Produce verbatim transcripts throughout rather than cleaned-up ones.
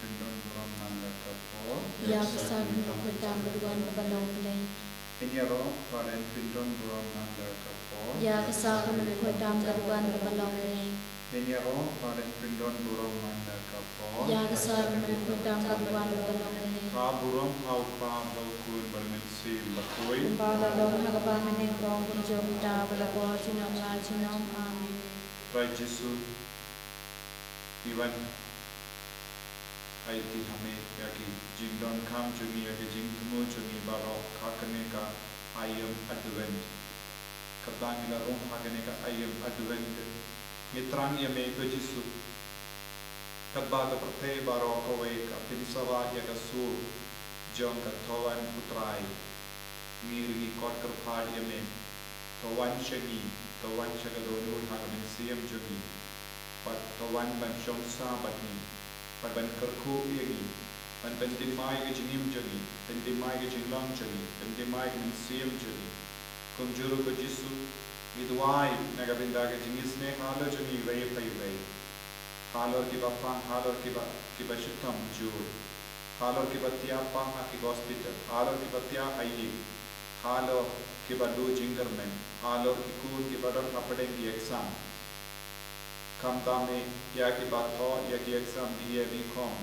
Pyndon burom na ka por. Ïa ka sak mynta ka duwan kaba long Blei. Ngin ïaroh ba ngin pyndon burom na ka por. Ïa ka sak mynta ka duwan kaba long Blei. Ngin ïaroh ba ngin pyndon burom na ka por. Ïa ka sak mynta ka duwan kaba long Blei. Ka burom ha u Kpa, ha u Khun bad ha u Mynsiem Bakhuid. Kumba la long ha kaba mynnyngkong, kumjuh mynta bad la ka por junom la junom. Amen. Trai Jisu, ngi wan aiti ha me ïa ki jingdonkam jong ngi, ïa ki jingthmu jong ngi baroh ha kane ka aïom Advent. Katba ngi la rung ha kane ka aïom Advent, ngi thrang ïa me ko Jisu. Katba ka pyrthei baroh kawei ka pynsawa ïa ka sur jong ka thawon U Trai, ngi ruh ngi khot kyrpad ïa me, to wan sha ngi, to wan sha ka dohnud ha ka mynsiem jong ngi. Bad to wan ban shong sah bad ngi, bad ban kyrkhu ïa ngi, ban pyndhimmai ka jingim jong ngi, pyndhimmai ka jinglong jong ngi, pyndhimmai ka mynsiem jong ngi. Kumjuh ruh ko Jisu, ngi duwai na ka bynta ka jingisynei halor jong ngi iwei pa iwei. Halor kiba pang, halor kiba, kiba shitom jur. Halor kiba thiah pang ha ki hospital, halor kiba thiah ha ïing, halor kiba duh jingkyrmen, halor ki khun kiba don hapdeng ki exam. Khamtam eh ïa kiba thoh ïa ki exam B A, B Com,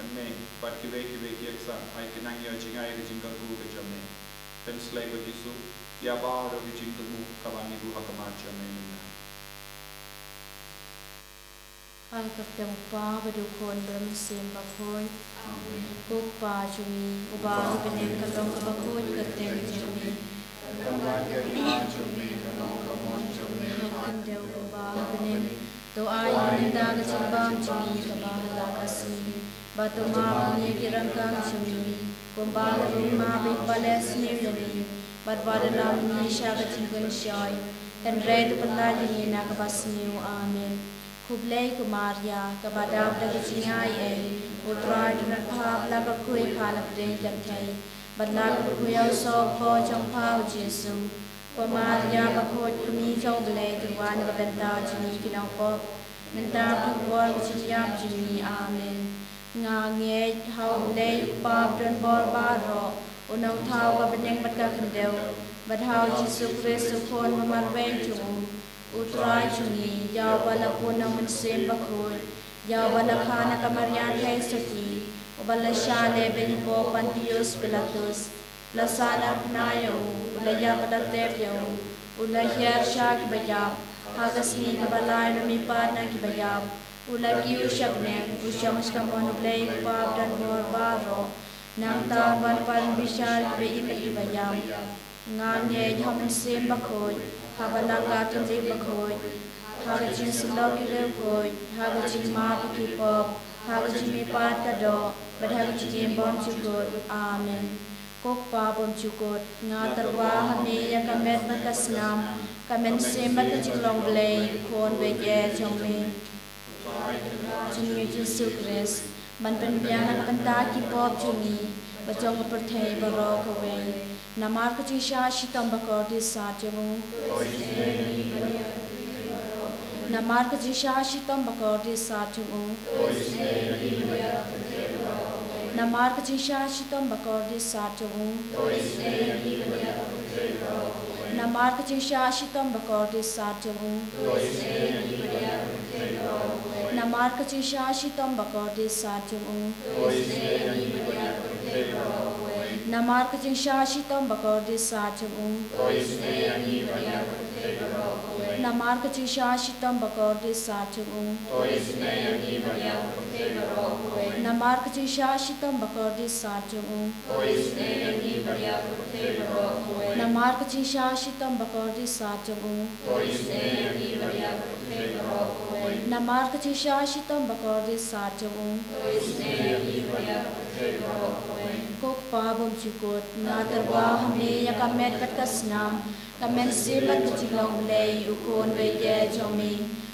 M A bad kiwei kiwei ki exam, ai kynang ïa jngai ïa ka jingkyrkhu ka jong me. Pynshlei ko Jisu ïa baroh ki jingthmu kaba ngi buh ha khmat jong me mynta. Ha ka kyrteng U Kpa bad U Khun bad U Mynsiem Bakhuid. Amen. Ko Kpa jong ngi uba ha bneng, ka long kaba khuid ka kyrteng jong me. Ka long ka kyrteng jong me, ka long ka mon jong me. Ha khyndew kumba ha bneng. To ai mynta ka jingbam jong ngi kaba ha la ka sngi. Bad to map ïa ngi ki ryngkang jong ngi, kumba ngi ruh ngi map ïa kiba leh sniew ïa ngi. Bad wat ïalam ngi sha ka jingpynshoi, hynrei to pynlait ïa ngi na kaba sniew. Amen. Khublei ko Maria, kaba dap da ka jingaiei, U Trai u don bad pha, la ka khuid pha na pdeng ki kynthei, bad la ka khuid ïa u soh ka kpoh jong pha u Jisu. Ko Maria bakhuid, Kmie jong U Blei, to duwai na ka bynta jong ngi ki nongpop, mynta bad ha ka por ka jingïap jong ngi. Amen. Nga ngeit ha U Blei U Kpa badonbor baroh, U Nongthaw ka bneng bad ka khyndew, bad ha u Jisu Khrist U Khun ba marwei jong u, U Trai jong ngi, ïa uba la bun na U Mynsiem Bakhuid, ïa uba la kha na ka Maria Theisotti, uba la shah lehbeiñ ha u Pontius Pilatus, la sah na bnai ïa u, u la ïap bad la tep ïa u, u la hiar sha kiba ïap, ha ka sngi kaba lai u la mihpat na kiba ïap, u la kiew sha bneng, u shong sha ka mon U Blei U Kpa badonbor baroh, nangta un wan ban bishar ïa kiba im bad kiba ïap. Nga ngeit ha U Mynsiem Bakhuid, ha ka Balang Katholik bakhuid, ha ka jingsyllok ki riewkhuid, ha ka jingmap ïa ki pop, ha ka jingmihpat ka doh, bad ha ka jingim bymjukut. Amen. Ko Kpa bymjukut, nga tyrwa ha me ïa ka met bad ka snam, ka mynsiem bad ka jinglong Blei, U Khun baieit jong me, U Trai Kynrad jong ngi U Jisu Khrist, ban pynbiang na ka bynta ki pop jong ngi bad jong ka pyrthei baroh kawei. Namar ka jingshah shitom bakordit sat jong u. Namar ka jingshah shitom bakordit sat jong u. Namar ka jingshah shitom bakordit sat jong u. Namar ka jingshah shitom bakordit sat jong u. Namar ka jingshah shitom bakordit sat jong u. Namar ka jingshah shitom bakordit sat jong u. Namar ka jingshah shitom bakordit sat jong u. Namar ka jingshah shitom bakordit sat jong u. Namar ka jingshah shitom bakordit sat jong u. Namar ka jingshah shitom bakordit sat jong u. Ko Kpa bymjukut, nga tyrwa ha me ïa ka met bad ka snam, ka mynsiem bad ka jinglong Blei, U Khun baieit jong me,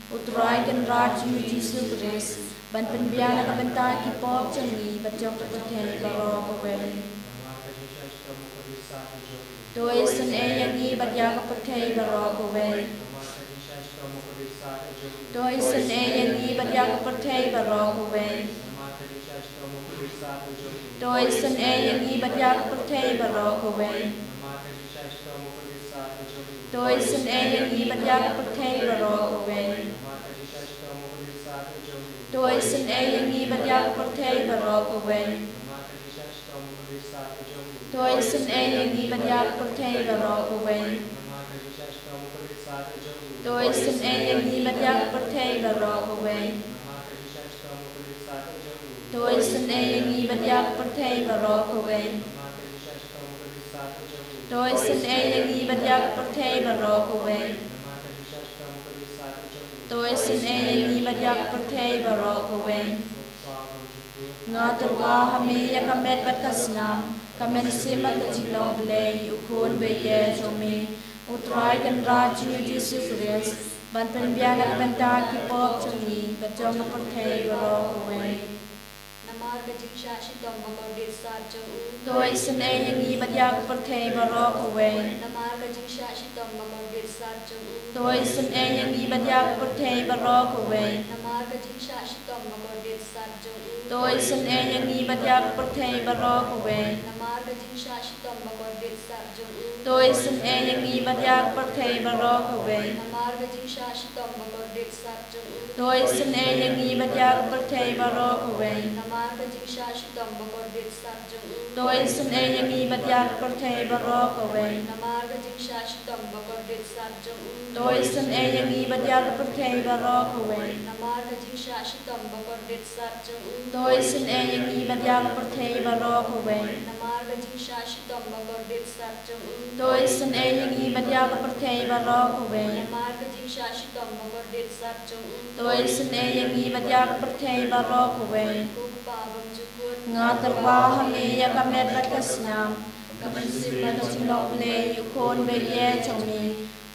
U Trai Kynrad jong ngi U Jisu Khrist, ban pynbiang na ka bynta ki pop jong ngi bad jong ka pyrthei baroh kawei. To isynei ïa ngi bad ïa ka pyrthei baroh kawei. To isynei ïa ngi bad ïa ka pyrthei baroh kawei. To isynei ïa ngi bad ïa ka pyrthei baroh kawei. To isynei ïa ngi bad ïa ka pyrthei baroh kawei. To isynei ïa ngi bad ïa ka pyrthei baroh kawei. To isynei ïa ngi bad ïa ka pyrthei baroh kawei. To isynei ïa ngi bad ïa ka pyrthei baroh kawei. To isynei ïa ngi bad ïa ka pyrthei baroh kawei. To isynei ïa ngi bad ïa ka pyrthei baroh kawei. To isynei ïa ngi bad ïa ka pyrthei baroh kawei. Nga tyrwa ha me ïa ka met bad ka snam, ka mynsiem bad ka jinglong Blei, u Khun baïeit jong me, u Trai Kynrad jong ngi u Jisu Khrist, ban pynbiang na ka bynta ki pop jong ngi bad jong ka pyrthei baroh kawei. Namar ka jingshah shitom bakordit sat jong u. To isynei ïa ngi bad ïa ka pyrthei baroh kawei. Namar ka jingshah shitom bakordit sat jong u. To isynei ïa ngi bad ïa ka pyrthei baroh kawei. Namar ka jingshah shitom bakordit sat jong u. To isynei ïa ngi bad ïa ka pyrthei baroh kawei. Namar ka jingshah shitom bakordit sat jong u. To isynei ïa ngi bad ïa ka pyrthei baroh kawei. Namar ka jingshah shitom bakordit sat jong u. To isynei ïa ngi bad ïa ka pyrthei baroh kawei. Namar ka jingshah shitom bakordit sat jong u. To isynei ïa ngi bad ïa ka pyrthei baroh kawei. Namar ka jingshah shitom bakordit sat jong u. To isynei ïa ngi bad ïa ka pyrthei baroh kawei. Namar ka jingshah shitom bakordit sat jong u. To isynei ïa ngi bad ïa ka pyrthei baroh kawei. Namar ka jingshah shitom bakordit sat jong u. To isynei ïa ngi bad ïa ka pyrthei baroh kawei. Namar ka jingshah shitom bakordit sat jong u. To isynei ïa ngi bad ïa ka pyrthei baroh kawei. Ko Kpa bymjukut. Nga tyrwa ha me ïa ka met bad ka snam, ka mynsiem bad ka jinglong Blei, u Khun baïeit jong me,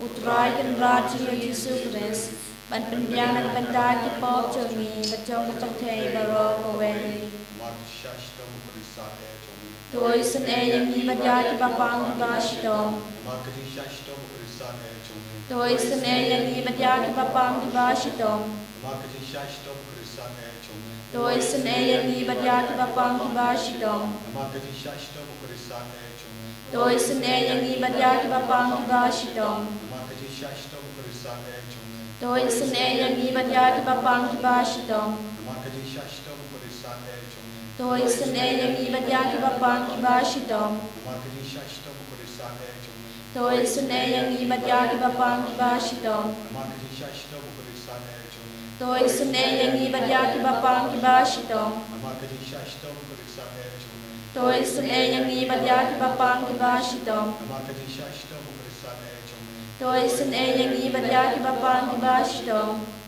u Trai Kynrad jong ngi u Jisu Khrist, ban pynbiang na ka bynta ki pop jong ngi bad jong ka pyrthei baroh kawei. Namar ka jingshah shitom bakordit sat eh jong u. To isynei ïa ngi bad ïa kiba pang kiba shitom. Namar ka jingshah shitom bakordit sat eh jong u. To isynei ïa ngi bad ïa kiba pang kiba shitom. Namar ka jingshah shitom bakordit sat eh jong u. To isynei ïa ngi bad ïa kiba pang kiba shitom. Namar ka jingshah shitom bakordit sat eh jong u. To isynei ïa ngi bad ïa kiba pang kiba shitom. Namar ka jingshah shitom bakordit sat eh jong u. To isynei ïa ngi bad ïa kiba pang kiba shitom. Namar ka jingshah shitom bakordit sat eh jong u. To isynei ïa ngi bad ïa kiba pang kiba shitom. Namar ka jingshah shitom bakordit sat eh jong u. To isynei ïa ngi bad ïa kiba pang kiba shitom. Namar ka jingshah shitom bakordit sat eh jong u. To isynei ïa ngi bad ïa kiba pang kiba shitom. Namar ka jingshah shitom bakordit sat eh jong u. To isynei ïa ngi bad ïa kiba pang kiba shitom. Namar ka jingshah shitom bakordit sat eh jong u. To isynei ïa ngi bad ïa kiba pang kiba shitom. Ko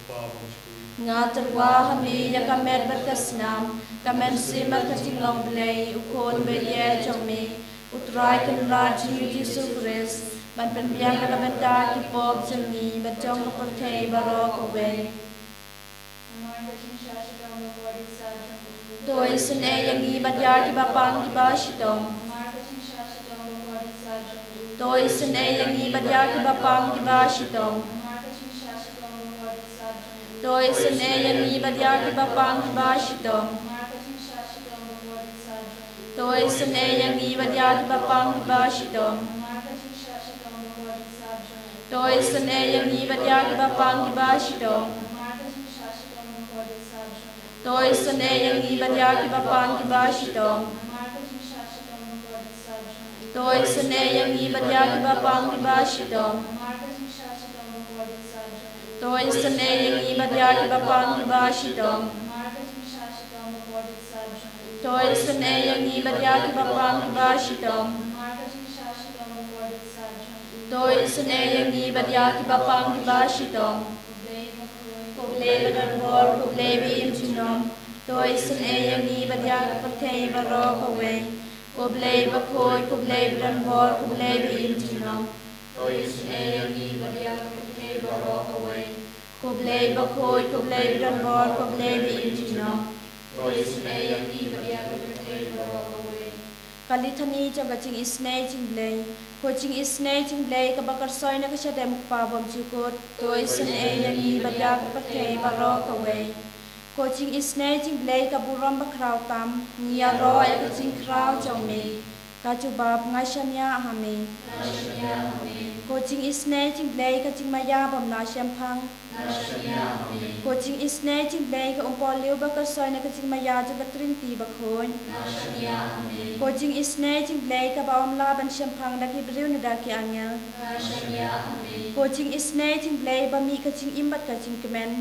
Kpa bymjukut. Nga tyrwa ha me ïa ka met bad ka snam, ka mynsiem bad ka jinglong Blei, u Khun baïeit jong me, u Trai Kynrad jong ngi u Jisu Khrist, ban pynbiang na ka bynta ki pop jong ngi bad jong ka pyrthei baroh kawei. Namar ka jingshah shitom bakordit sat jong u. To isynei ïa ngi bad ïa kiba pang kiba shitom. Namar ka jingshah shitom bakordit sat jong u. To isynei ïa ngi bad ïa kiba pang kiba shitom. Namar ka jingshah shitom bakordit sat jong u. To isynei ïa ngi bad ïa kiba pang kiba shitom. Namar ka jingshah shitom bakordit sat jong u. To isynei ïa ngi bad ïa kiba pang kiba shitom. Namar ka jingshah shitom bakordit sat jong u. To isynei ïa ngi bad ïa kiba pang kiba shitom. Namar ka jingshah shitom bakordit sat jong u. To isynei ïa ngi bad ïa kiba pang kiba shitom. Namar ka jingshah shitom bakordit sat jong u. To isynei ïa ngi bad ïa kiba pang kiba shitom. Namar ka jingshah shitom bakordit sat jong u. To isynei ïa ngi bad ïa kiba pang kiba shitom. Namar ka jingshah shitom bakordit sat jong u. To isynei ïa ngi bad ïa kiba pang kiba shitom. Namar ka jingshah shitom bakordit sat jong u. To isynei ïa ngi bad ïa kiba pang kiba shitom. Ko Blei ba don bor, ko Blei ba im junom. To isynei ïa ngi bad ïa ka pyrthei baroh kawei. Ko Blei bakhuid, ko Blei ba don bor, ko Blei ba im junom. To isynei ïa ngi bad ïa ka pyrthei baroh kawei. Ko Blei bakhuid, ko Blei ba don bor, ko Blei ba im junom. To isynei ïa ngi bad ïa ka pyrthei baroh kawei. Ka Lithani jong ka jingisynei jong U Blei. Ko jingisynei jong U Blei kaba kyrsoi na ka shadem U Kpa bymjukut. To isynei ïa ngi bad ïa ka pyrthei baroh kawei. Ko jingisynei jingblei ka burom bakhraw tam, ngi ïaroh ïa ka jingkhraw jong me. Ka jubab, nga shaniah ha me. Ko jingisynei jingblei ka jingmaïa bym lah shemphang. Ko jingisynei jingblei ka umpohliew ba kyrshoi na ka jingmaïa jong ka Trinity bakhuid. Ko jingisynei jingblei kaba ym lah ban shemphang da ki briew ne da ki angel. Ko jingisynei jingblei ba mih ka jingim bad ka jingkmen.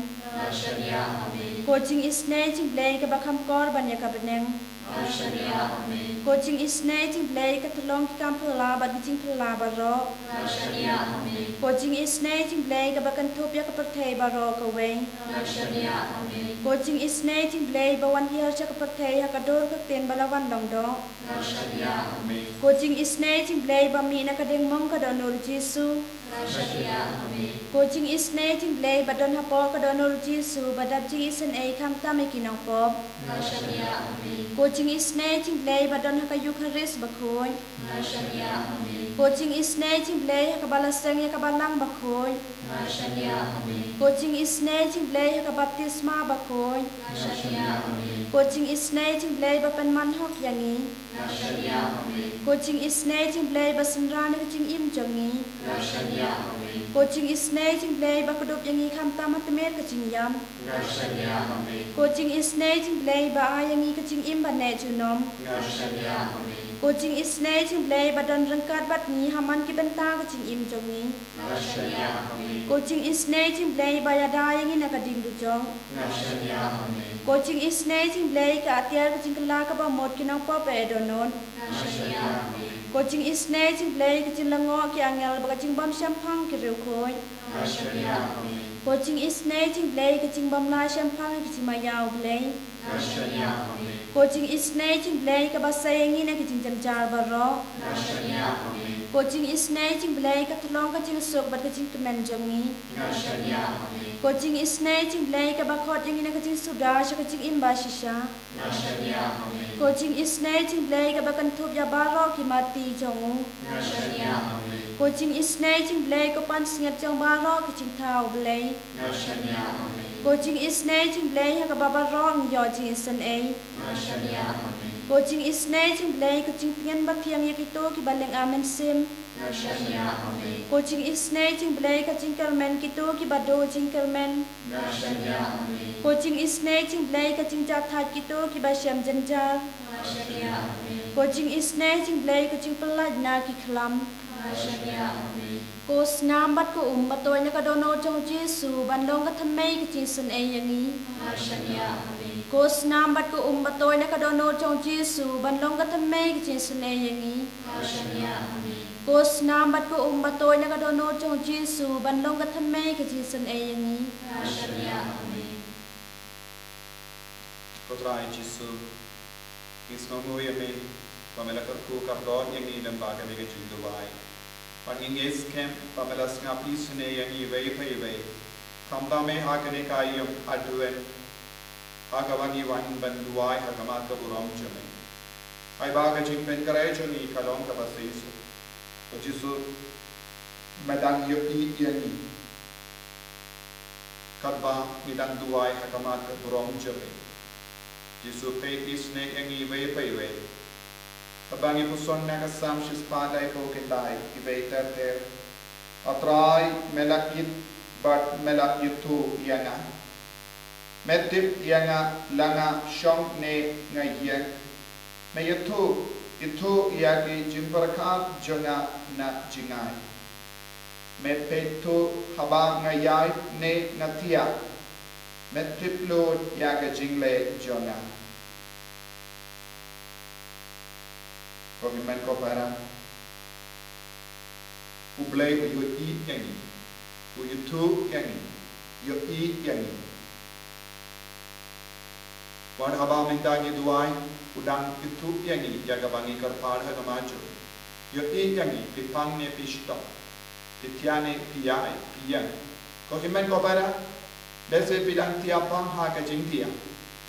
Ko jingisynei jingblei kaba kham kor ban ïa ka bneng. Ko jingisynei jingblei ka tyllong ki kam phylla bad ki jingphylla baroh. Ko jingisynei jingblei kaba kynthup ïa ka pyrthei baroh kawei. Ko jingisynei jingblei ba wan hiar sha ka pyrthei ha ka dur ka ktien ba la wan long doh. Ko jingisynei jingblei ba mih na ka diengmong ka dohnud Jisu. Ko jingisynei jingblei ba don hapoh ka dohnud Jisu ba dap jingisynei khamtam ïa ki nongpop. Ko jingisynei jingblei ba don ha ka Eukharist bakhuid. Ko jingisynei jingblei ha kaba la seng ïa ka balang bakhuid. Ko jingisynei jingblei ha ka baptisma bakhuid. Ko jingisynei jingblei ba pynman hok ïa ngi. Ko jingisynei jingblei ba synran ïa ka jingim jong ngi. Ko jingisynei jingblei ba kdup ïa ngi khamtam ha tmier ka jingïap. Ko jingisynei jingblei ba ai ïa ngi ka jingim ba neh junom. Ko jingisynei jingblei ba don ryngkat bad ngi ha man ki bynta ka jingim jong ngi. Ko jingisynei jingblei ba ïada ïa ngi na ka ding dujok. Ko jingisynei jingblei ka atiar ka jingkylla kaba mut ki nongpop ba ïa dohnud. Ko jingisynei jingblei ka jinglyngngoh ki angel bad ka jingbym shemphang ki riewkhuid. Ko jingisynei jingblei ka jingbym lah shemphang ki jingmaïa U Blei. Ko jingisynei jingblei kaba sei ïa ngi na ki jingjynjar baroh. Ko jingisynei jingblei ka tyllong ka jingsuk bad ka jingkmen jong ngi. Ko jingisynei jingblei kaba khot ïa ngi na ka jingsuda sha ka jingim ba shisha. Ko jingisynei jingblei kaba kynthup ïa baroh ki matti jong u. Ko jingisynei jingblei ko pansngiat jong baroh ki jingthaw Blei. Ko jingisynei jingblei ha kaba baroh ngi ïoh jingisynei. Ko jingisynei jingblei ko jingtngen ba thiang ïa kito kiba lyngba mynsiem. Ko jingisynei jingblei ka jingkyrmen kito kiba duh jingkyrmen. Ko jingisynei jingblei ka jingjahthait kito kiba shem jynjar. Ko jingisynei jingblei ka jingpyllait na ki khlam. Ko snam bad ko um ba tuid na ka dohnud jong u Jisu ban long ka thymmei ka jingsynei ïa ngi. Ko snam bad ko um ba tuid na ka dohnud jong u Jisu ban long ka thymmei ka jingsynei ïa ngi. Ko snam bad ko um ba tuid na ka dohnud jong u Jisu ban long ka thymmei ka jingsynei ïa ngi. Ko Trai Jisu, ngi sngewnguh ïa me ba me la kyrkhu kyrdoh ïa ngi lyngba kane ka jingduwai. Bad ngi ngeit skhem ba me la sngap isynei ïa ngi iwei pa iwei, khamtam eh ha kane ka ïing advent, ha kaba ngi wan ban duwai ha khmat ka burom jong me. Ai ba ka jingpynkhreh jong ngi ka long kaba seisoh. Ko Jisu, me dang ïohi ïa ngi katba ngi dang duwai ha khmat ka burom jong me. Jisu, peit isynei ïa ngi iwei pa iwei. Katba ngi puson na ka Salm shispah laiphew khyndai, iwei ter ter. A Trai, me la ïeit bad me la ïathuh ïa nga. Me tip ïa nga la nga shong ne nga ïeng. Me ïathuh, ithuh ïa ki jingpyrkhat jong nga na jngai. Me peit thuh haba nga ïaid ne nga thiah. Me tip lut ïa ka jingleh jong nga. Ko hynmen ko para, U Blei u ïohi ïa ngi, u ïathuh ïa ngi, ïohi ïa ngi. Wat haba mynta ngi duwai, u dang ïathuh ïa ngi ïa kaba ngi kyrpad ha khmat jong u. Ïohi ïa ngi, phi pang ne phi shitom, phi thiah ne phi ïaid, phi ïeng. Ko hynmen ko para, lehse phi dang thiah pang ha ka jingthiah,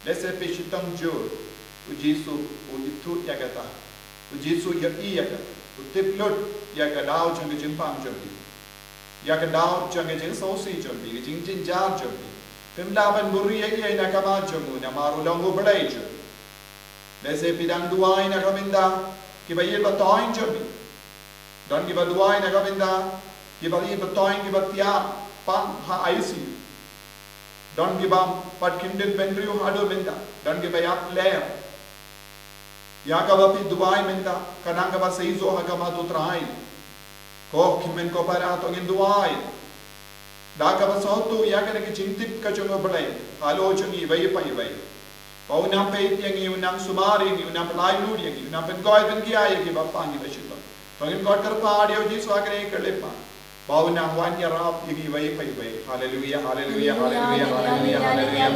lehse phi shitom jur, u Jisu u ithuh ïa kata. U Jisu u ïohi ïa ka, u tip lut ïa ka daw jong ka jingpang jong phi, ïa ka daw jong ka jingsngewsih jong phi, ka jingjynjar jong phi. Phim lah ban buhrieh ei ei na ka khmat jong u, namar u long u Blei jong ngi. Lehse phi dang duwai na ka bynta kiba ïeit ba thoiñ jong phi. Don kiba duwai na ka bynta kiba ïeit ba thoiñ, kiba thiah pang ha I C U. Don kiba pat kyndit bynriew haduh mynta. Don kiba ïap lem. Ïa kaba phi duwai mynta ka dang kaba seisoh ha khmat u Trai. Ko hynmen ko para, to ngin duwai da kaba sngewthuh ïa kane ka jingtip ka jong u Blei halor jong ngi iwei pa iwei. Ba un nang peit ïa ngi, un nang sumar ïa ngi, un nang pyllait lut ïa ngi, un nang pynkoit pynkhia ïa kiba pang kiba shitom. To ngin khot kyrpad ïa u Jisu ha kane ka khyllipmat ba un nang wan ïarap ïa ngi iwei pa iwei. Haleluia, haleluia, haleluia, haleluia, haleluia.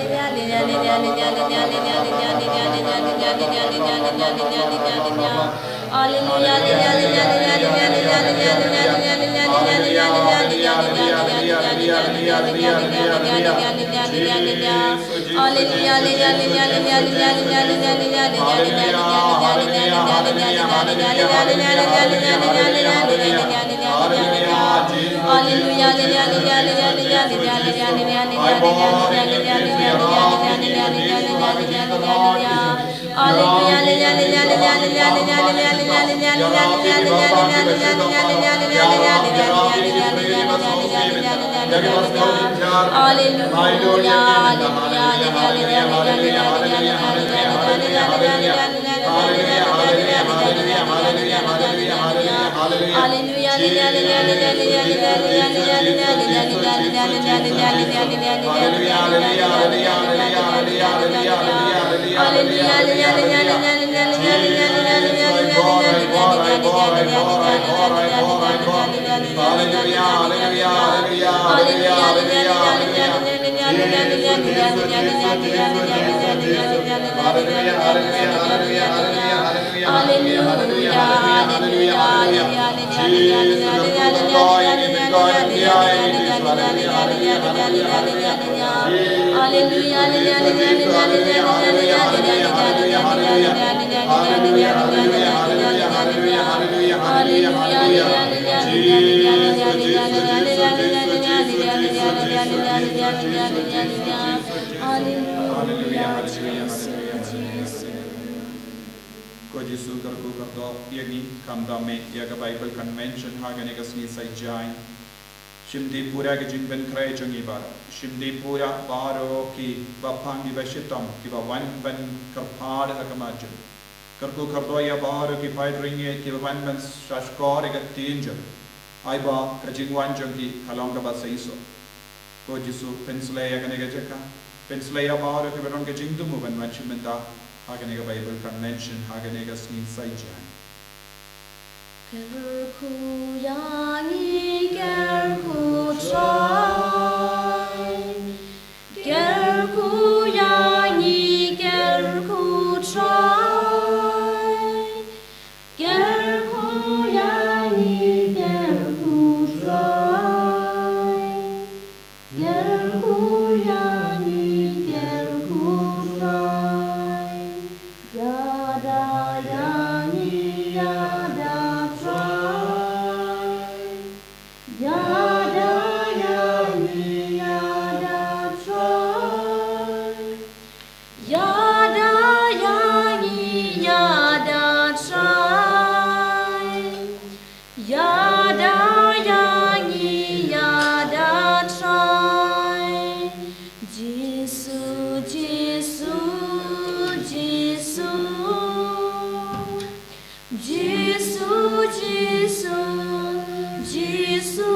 Ko Jisu, kyrkhu kyrdoh ïa ngi, khamtam eh ïa ka Bible Convention ha kane ka sngi Saitjaiñ. Shim dei pura ka jingpynkhreh jong ngi baroh. Shim dei pura baroh kiba pang kiba shitom kiba wan ban kyrpad ha khmat jong ngi. Kyrkhu kyrdoh ïa baroh ki paid Ringjait kiba wan ban shahshkor ïa ka ktien jong ngi. Ai ba ka jingwan jong ki ka long kaba seisoh. Ko Jisu, pynsleh ïa kane ka jaka. Pynsleh ïa baroh kiba don ka jingthmu ban wan shim bynta ha kane ka Bible Convention ha kane ka sngi Saitjaiñ. Kyrkhu ïa ngi, kyrkhu Trai. Kyrkhu ïa ngi, kyrkhu Trai. Kyrkhu ïa ngi, kyrkhu Trai. Kyrkhu ïa ngi, kyrkhu Trai. Ïada ïa ngi, ïada Trai. Ïada ïa ngi, ïada Trai. Ïada ïa ngi, ïada Trai. Ïada ïa ngi, ïada Trai. Jisu, Jisu, Jisu. Jisu, Jisu, Jisu.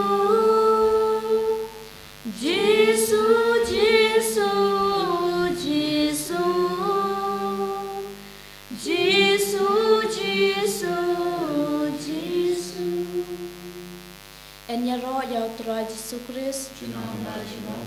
Jisu, Jisu, Jisu. Jisu, Jisu, Jisu. Yn ïaroh ïa u Trai Jisu Khrist. Junom la junom.